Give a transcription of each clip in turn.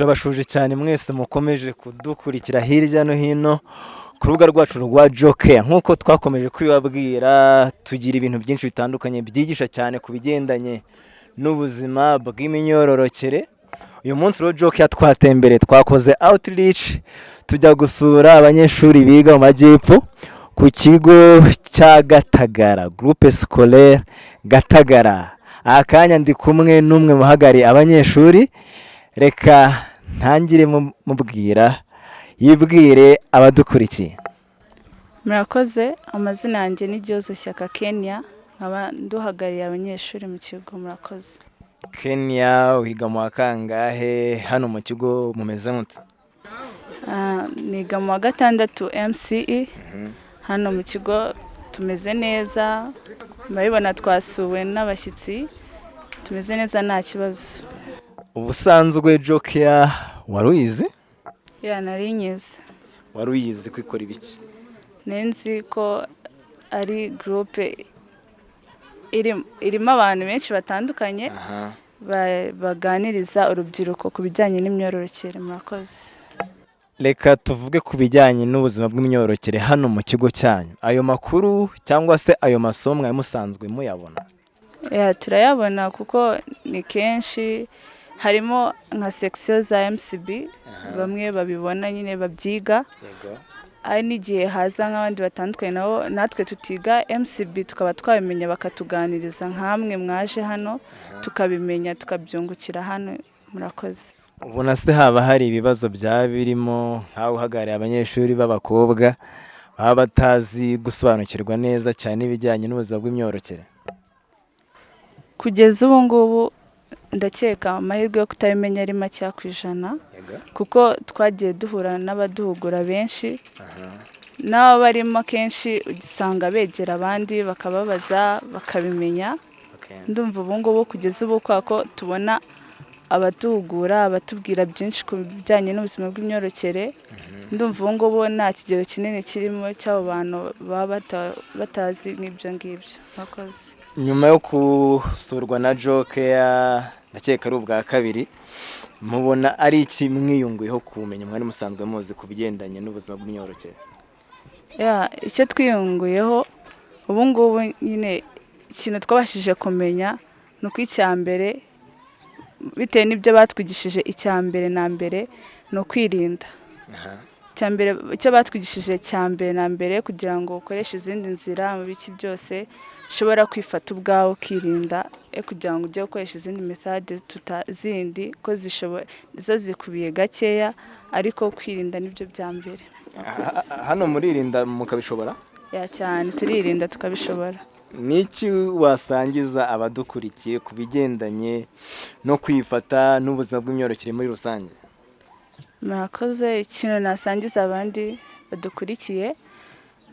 Turabashuje cyane mwese mukomeje kudukurikira hirya no hino ku rubuga rwacu rwa Jokea. Nk'uko twakomeje kubibabwira, tugira ibintu byinshi bitandukanye byigisha cyane ku bigendanye n'ubuzima bw'imyororokere. Uyu munsi rero Jokea twatembereye, twakoze outreach, tujya gusura abanyeshuri biga mu majyepfo ku kigo cya Gatagara, Groupe Scolaire Gatagara. Aka kanya ndi kumwe n'umwe mu bahagarariye abanyeshuri. Reka ntangire mubwira yibwire abadukurikiye. Murakoze. Amazina yanjye ni Gihozo Shyaka Kenya, nkaba nduhagarariye abanyeshuri mu kigo. Murakoze. Kenya, wiga mu wa kangahe? Hano mu kigo mumeze mute? Niga mu wa gatandatu MCE. Hano mu kigo tumeze neza, murabibona twasuwe n'abashyitsi, tumeze neza, nta kibazo. Ubusanzwe Jokea wari uyizi? Yeah, nari nyizi. Wari uyizi ko ikora ibiki? Nari nzi ko ari groupe irimo abantu benshi batandukanye baganiriza urubyiruko ku bijyanye n'imyororokere. Murakoze. Reka tuvuge ku bijyanye n'ubuzima bw'imyororokere hano mu kigo cyanyu. Ayo makuru cyangwa se ayo masomo mwari musanzwe muyabona? Yeah, turayabona kuko ni kenshi harimo nka section za MCB, bamwe babibona nyine babyiga. Hari n'igihe haza nk'abandi batandukanye nabo natwe tutiga MCB, tukaba twabimenya, bakatuganiriza nk'amwe mwaje hano, tukabimenya, tukabyungukira hano. Murakoze. Ubona se haba hari ibibazo byaba birimo, nk'aho uhagarariye abanyeshuri b'abakobwa baba batazi gusobanukirwa neza cyane ibijyanye n'ubuzima bw'imyororokere? Kugeza ubu ngubu ndakeka amahirwe yo kutabimenya ari makeya ku ijana, kuko twagiye duhura n'abaduhugura benshi, n'abo barimo akenshi usanga begera abandi bakababaza, bakabimenya. Ndumva ubu ngubu, kugeza ubu, kubera ko tubona abaduhugura, abatubwira byinshi ku bijyanye n'ubuzima bw'imyororokere, ndumva ubu ngubu nta kigero kinini kirimo cy'abo bantu baba batazi nk'ibyo ngibyo. Murakoze. Nyuma yo gusurwa na Jokea, ndakeka ari ubwa kabiri, mubona ari iki mwiyunguyeho ku bumenyi mwari musanzwe muzi ku bigendanye n'ubuzima bw'imyororokere? Yeah, icyo twiyunguyeho ubu ngubu nyine, ikintu twabashije kumenya ni uko icya mbere, bitewe n'ibyo batwigishije, icya mbere na mbere ni ukwirinda. Icya mbere, icyo batwigishije cya mbere na mbere, kugira ngo ukoreshe izindi nzira mu biki byose, ushobora kwifata ubwawe ukirinda, kugira ngo ujye gukoresha izindi method zindi ko zishobora zo zikubiye gakeya, ariko kwirinda nibyo bya mbere. Hano muririnda mukabishobora? Yeah, cyane, turirinda tukabishobora. Ni iki wasangiza abadukurikiye ku bigendanye no kwifata n'ubuzima bw'imyororokere muri rusange? Murakoze. Ikintu nasangiza abandi badukurikiye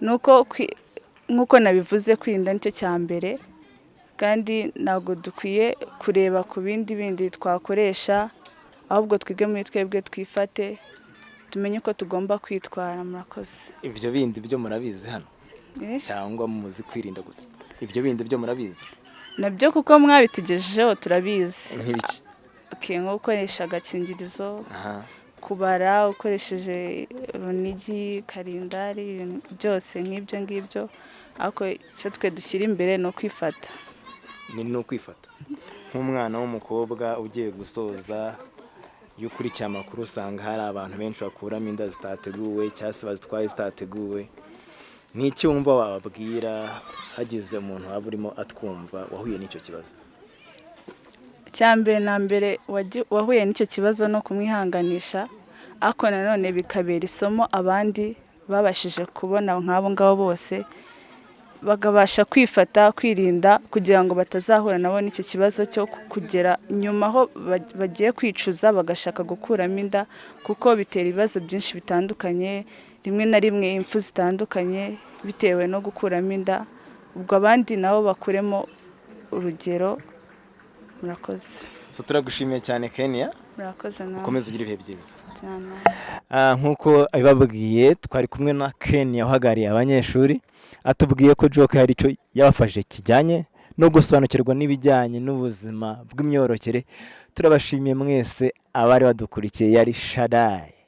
ni uko nk'uko nabivuze, kwirinda nicyo cya mbere, kandi ntabwo dukwiye kureba ku bindi bindi twakoresha, ahubwo twige muri twebwe, twifate, tumenye uko tugomba kwitwara. Murakoze. Ibyo bindi byo murabizi hano? Eh? Cyangwa muzi kwirinda gusa? Ibyo bindi byo murabizi? Nabyo, kuko mwabitugejejeho, turabizi. Nk'ibiki? Okay, nko gukoresha agakingirizo, kubara ukoresheje urunigi, karindari, ibintu byose nk'ibyo ngibyo, ariko icyo twe dushyira imbere ni ukwifata. Ni ukwifata. Nk'umwana w'umukobwa ugiye gusoza, iyo ukurikiye amakuru usanga hari abantu benshi bakuramo inda zitateguwe cyangwa se bazitwaye zitateguwe. Ni iki wumva wababwira, hagize umuntu waba urimo atwumva wahuye n'icyo kibazo? Icya mbere na mbere, wahuye n'icyo kibazo no kumwihanganisha, ariko nanone bikabera isomo abandi babashije kubona nk'abo ngabo bose, bakabasha kwifata, kwirinda, kugira ngo batazahura nabo n'icyo kibazo cyo kugera nyuma aho bagiye kwicuza bagashaka gukuramo inda, kuko bitera ibibazo byinshi bitandukanye, rimwe na rimwe impfu zitandukanye bitewe no gukuramo inda. Ubwo abandi nabo bakuremo urugero. Murakoze. So, turagushimiye cyane, Kenya. Murakoze nawe. Ukomeze ugire ibihe byiza. Cyane. Nk'uko abibabwiye, twari kumwe na Kenya uhagarariye abanyeshuri, atubwiye ko Joke hari icyo yabafashije kijyanye no gusobanukirwa n'ibijyanye n'ubuzima bw'imyororokere. Turabashimiye mwese abari badukurikiye. Yari Shadayi.